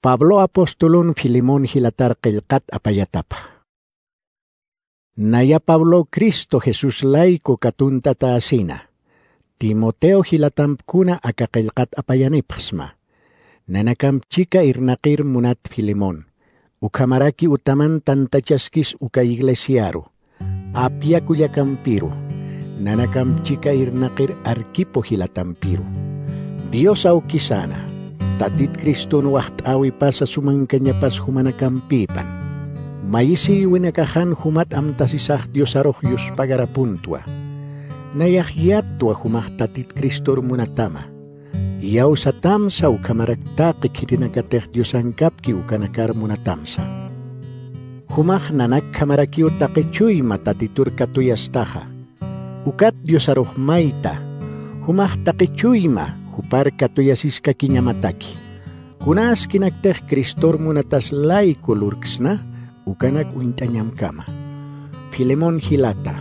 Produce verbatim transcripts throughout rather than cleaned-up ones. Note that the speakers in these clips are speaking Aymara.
Pablo apostolun Filemón jilatar qillqat apayatapa. Naya Pablo Cristo Jesus layku katuntatäsina, Timoteo jilatampkuna aka qillqat apayanipxsma. Nanakamp chika irnaqir munat Filemón, ukhamaraki utaman tantachaskis uka iglesiaru, Apia kullakampiru, nanakamp chika irnaqir Arquipo jilatampiru. Dios awkisana, Tatit Criston waxt'äwipasa sumankañapas jumanakampïpan. Mayisïwinakaxan jumat amtasisax Diosarux yuspagarapuntwa. Nayax yattwa jumax Tatit Cristor munatama. Iyawsatamsa ukhamarak taqi khitinakatix Diosankapki ukanakar munatamsa. Jumax nanakkhamarakiw taqi chuyma Tatitur katuyastaxa. Ukat Diosarux mayta, jumax taqi chuyma jupar katuyasiskakiñamataki. Kuna askinaktix Cristor munatas layku lurksna, ukanak uñt'añamkama. Filemón jilata,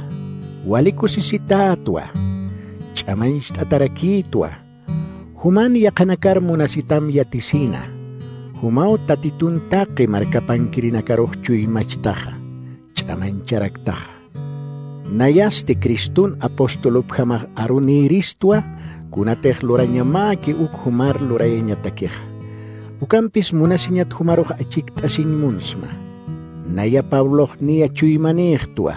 wali kusisitätwa, ch'amañcht'atarakïtwa, juman yaqhanakar munasitam yatisina, jumaw Tatitun taqi markapankirinakarux chuymachtaxa, ch'amañcharaktaxa. Nayasti Cristun apostolupjamax arunïristwa, kunatix lurañamäki uk jumar lurayañatakixa. Ukampis munasiñat jumarux achikt'asiñ munsma. Naya Pablox niya chuymanïxtwa,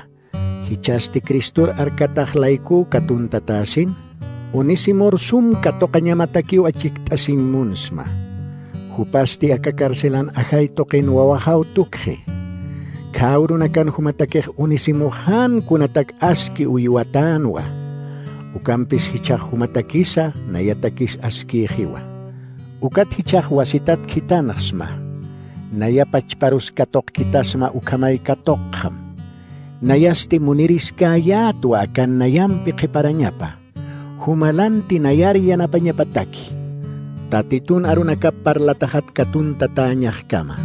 jichhasti Cristor arkatax layku katuntatäsin, Onesimor sum katuqañamatakiw achikt'asiñ munsma. Jupasti aka carcelan ajay tuqin wawaxaw tukxi. Khä urunakan jumatakix Onesimox jan kunatak aski uywatänwa. Ukampis jichhax jumatakisa, nayatakis askïxiwa. Ukat jichhax wasitat khitanxsma. Naya pachparus katuqkitasma ukhamay katuqxam. Nayasti muniriskäyätwa akan nayampi qhiparañapa. Jumalanti nayar yanapañapataki. Tatitun arunakap parlataxat katuntatäñaxkama.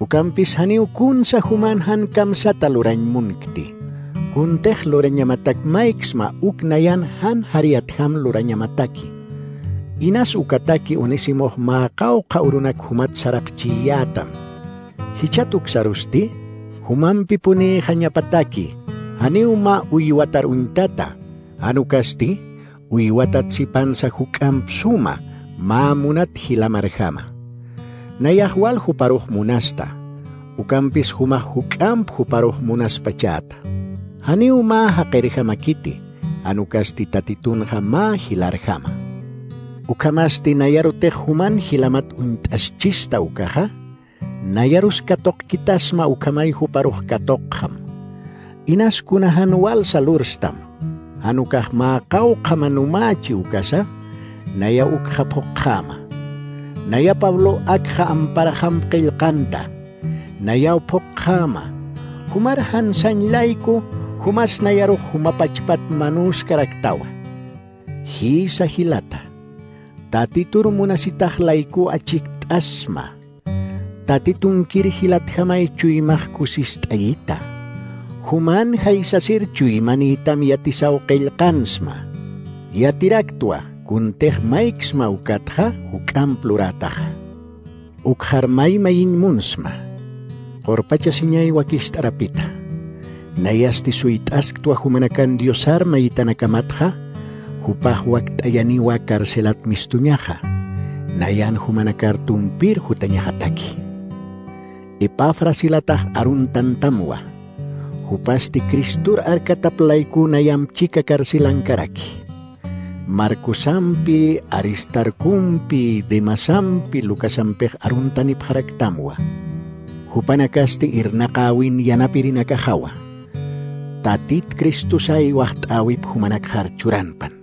Ukampis janiw kunsa juman jan kamsata lurañ munkti. Kuntix lurañamatak mayksma uk nayan jan jariyatjam lurañamataki. Inas ukataki Onesimox mä qawqha urunak jumat saraqchiyätam. Jichhat uksarusti, jumampipunïxañapataki, janiw mä uywatar uñtata, jan ukasti, uywatat sipansa juk'amp suma, mä munat jilamarjama. Nayax wal juparux munasta, ukampis jumax juk'amp juparux munaspachäta. Janiw mä jaqirjamakiti, jan ukasti Tatitunxa mä jilarjama. Ukhamasti nayarutix juman jilamat uñt'aschista ukaxa, nayarus katuqkitasma ukhamay juparux katuqxam. Inas kuna jan walsa lurstam, jan ukax mä qawqha manumächi ukasa, naya ukxa phuqxäma. Naya Pablo akxa amparxam qillqanta, nayaw phuqxäma, jumar jan sañ layku, jumas nayarux juma pachpat manüskaraktawa. Jïsa jilata, Tatitur munasitax layku achikt'asma. Tatitunkir jilatjamay chuymax kusist'ayita. Juman jaysasir chuymanïtam yatisaw qillqansma. Yatiraktwa, kuntix mayksma ukatxa juk'amp lurätaxa. Ukxar may mayiñ munsma. Qurpachasiñay wakist'arapita. Nayasti suyt'asktwa jumanakan Diosar mayitanakamatxa, jupax wakt'ayaniwa carcelat mistuñaxa, nayan jumanakar tumpir jutañaxataki. Epafras jilatax aruntantamwa, jupasti Cristor arkatap layku nayamp chika carcelankaraki. Marcosampi, Aristarcompi, Demasampi, Lucasampix aruntanipxaraktamwa. Jupanakasti irnaqäwin yanapirinakaxawa. Tatit Cristosay waxt'äwip jumanakxar churanpan.